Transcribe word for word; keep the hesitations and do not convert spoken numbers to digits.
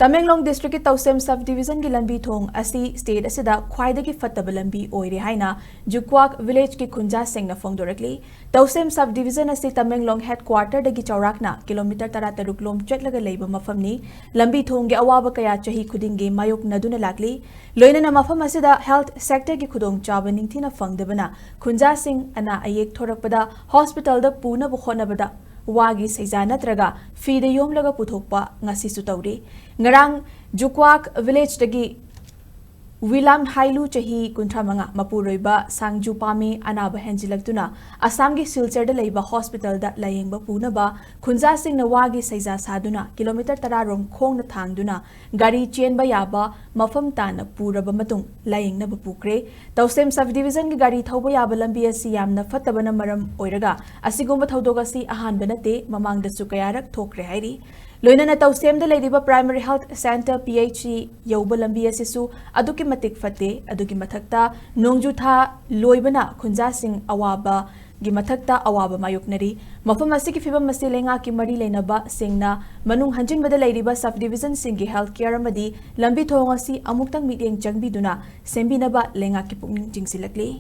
ꯇꯃꯦꯡꯂꯣꯡ ꯗꯤꯁꯇ꯭ꯔꯤꯛꯀꯤ ꯇꯧꯁꯦꯝ ꯁꯕ ꯗꯤꯕꯤꯖꯟꯒꯤ ꯂꯝꯕꯤ ꯊꯣꯡ ꯑꯁꯤ ꯁ꯭ꯇꯦꯠ ꯑꯁꯤꯗ ꯈ꯭ꯋꯥꯏꯗꯒꯤ ꯐꯠꯇꯕ ꯂꯝꯕꯤ ꯑꯣꯏꯔꯦ ꯍꯥꯏꯅ ꯖꯨꯀ꯭ꯋꯥꯛ ꯚꯤꯂꯦꯖꯀꯤ ꯈꯨꯟꯖꯥꯁꯤꯡꯅ ꯐꯣꯡꯗꯣꯔꯛꯂꯤ꯫ ꯇꯧꯁꯦꯝ ꯁꯕ ꯗꯤꯕꯤꯖꯟ ꯑꯁꯤ ꯇꯃꯦꯡꯂꯣꯡ ꯍꯦꯗꯀ꯭ꯋꯥꯇꯔꯗꯒꯤ ꯆꯥꯎꯔꯥꯛꯅ ꯀꯤꯂꯣꯃꯤꯇꯔ ꯇꯔꯥꯇꯔꯨꯛ ꯂꯣꯝ ꯆꯠꯂꯒ ꯂꯩꯕ ꯃꯐꯝꯅꯤ꯫ ꯂꯝꯕꯤ ꯊꯣꯡꯒꯤ ꯑꯋꯥꯕ ꯀꯌꯥ ꯆꯍꯤ ꯈꯨꯗꯤꯡꯒꯤ ꯃꯥꯌꯣꯛꯅꯗꯨꯅ ꯂꯥꯛꯂꯤ꯫ ꯂꯣꯏꯅꯅ ꯃꯐꯝ ꯑꯁꯤꯗ ꯍꯦꯜꯊ ꯁꯦꯛꯇꯔꯒꯤ ꯈꯨꯗꯣꯡꯆꯥꯕ ꯅꯤꯡꯊꯤꯅ ꯐꯪꯗꯕꯅ ꯈꯨꯟꯖꯥꯁꯤꯡ ꯑꯅꯥ ꯑꯌꯦꯛ ꯊꯣꯔꯛꯄꯗ ꯍꯣꯁꯄꯤꯇꯥꯜꯗ ꯄꯨꯅꯕ ꯍꯣꯠꯅꯕꯗ ꯋꯥꯒꯤ ꯁꯩꯖꯥ ꯅꯠꯇ꯭ꯔꯒ ꯐꯤꯗ ꯌꯣꯝꯂꯒ ꯄꯨꯊꯣꯛꯄ ꯉꯁꯤꯁꯨ ꯇꯧꯔꯤ꯫ ꯉꯔꯥꯡ ꯖꯨꯀ꯭ꯋꯥꯛ ꯚꯤꯂꯦꯖꯇꯒꯤ ꯋꯤꯂꯥꯝ ꯍꯥꯏꯂꯨ, ꯆꯍꯤ ꯀꯨꯟꯊ꯭ꯔꯥ ꯃꯉꯥ, ꯃꯄꯨꯔꯣꯏꯕ ꯁꯥꯡꯖꯨ ꯄꯥꯝꯃꯤ ꯑꯅꯥꯕ ꯍꯦꯟꯖꯤꯜꯂꯛꯇꯨꯅ ꯑꯁꯥꯝꯒꯤ ꯁꯤꯜꯆꯔꯗ ꯂꯩꯕ ꯍꯣꯁꯄꯤꯇꯥꯜꯗ ꯂꯥꯌꯦꯡꯕ ꯄꯨꯅꯕ ꯈꯨꯟꯖꯥꯁꯤꯡꯅ ꯋꯥꯒꯤ ꯁꯩꯖꯥ ꯁꯥꯗꯨꯅ ꯀꯤꯂꯣꯃꯤꯇꯔ ꯇꯔꯥ ꯔꯣꯝ ꯈꯣꯡꯅ ꯊꯥꯡꯗꯨꯅ ꯒꯥꯔꯤ ꯆꯦꯟꯕ ꯌꯥꯕ ꯃꯐꯝ ꯇꯥꯅ ꯄꯨꯔꯕ ꯃꯇꯨꯡ ꯂꯥꯌꯦꯡꯅꯕ ꯄꯨꯈ꯭ꯔꯦ꯫ ꯇꯧꯁꯦꯝ ꯁꯕ ꯗꯤꯕꯤꯖꯟꯒꯤ ꯒꯥꯔꯤ ꯊꯧꯕ ꯌꯥꯕ ꯂꯝꯕꯤ ꯑꯁꯤ ꯌꯥꯝꯅ ꯐꯠꯇꯕꯅ ꯃꯔꯝ ꯑꯣꯏꯔꯒ ꯑꯁꯤꯒꯨꯝꯕ ꯊꯧꯗꯣꯛ ꯑꯁꯤ ꯑꯍꯥꯟꯕ ꯅꯠꯇꯦ, ꯃꯃꯥꯡꯗꯁꯨ ꯀꯌꯥꯔꯛ ꯊꯣꯛꯈ꯭ꯔꯦ ꯍꯥꯏꯔꯤ꯫ ꯂꯣꯏꯅꯅ ꯇꯧꯁꯦꯝꯗ ꯂꯩꯔꯤꯕ primary health centre, P H C, ꯌꯧꯕ ꯂꯝꯕꯤ ꯑꯁꯤꯁꯨ ꯑꯗꯨꯛꯀꯤ ꯃꯇꯤꯛ ꯐꯠꯇꯦ꯫ ꯑꯗꯨꯒꯤ ꯃꯊꯛꯇ ꯅꯣꯡꯖꯨ ꯊꯥ ꯂꯣꯏꯕꯅ ꯈꯨꯟꯖꯥꯁꯤꯡ ꯑꯋꯥꯕꯒꯤ ꯃꯊꯛꯇ ꯑꯋꯥꯕ ꯃꯥꯌꯣꯛꯅꯔꯤ꯫ ꯃꯐꯝ ꯑꯁꯤꯒꯤ ꯐꯤꯕꯝ ꯑꯁꯤ ꯂꯩꯉꯥꯛꯀꯤ ꯃꯔꯤ ꯂꯩꯅꯕꯁꯤꯡꯅ ꯃꯅꯨꯡ ꯍꯟꯖꯤꯟꯕꯗ ꯂꯩꯔꯤꯕ ꯁꯕ ꯗꯤꯕꯤꯖꯟꯁꯤꯡꯒꯤ ꯍꯦꯜꯊ ꯀꯦꯌꯔ ꯑꯃꯗꯤ ꯂꯝꯕꯤ ꯊꯣꯡ ꯑꯁꯤ ꯑꯃꯨꯛꯇꯪ ꯃꯤꯠꯌꯦꯡ ꯆꯪꯕꯤꯗꯨꯅ ꯁꯦꯝꯕꯤꯅꯕ ꯂꯩꯉꯥꯛꯀꯤ ꯄꯨꯛꯅꯤꯡ ꯆꯤꯡꯁꯤꯜꯂꯛꯂꯤ꯫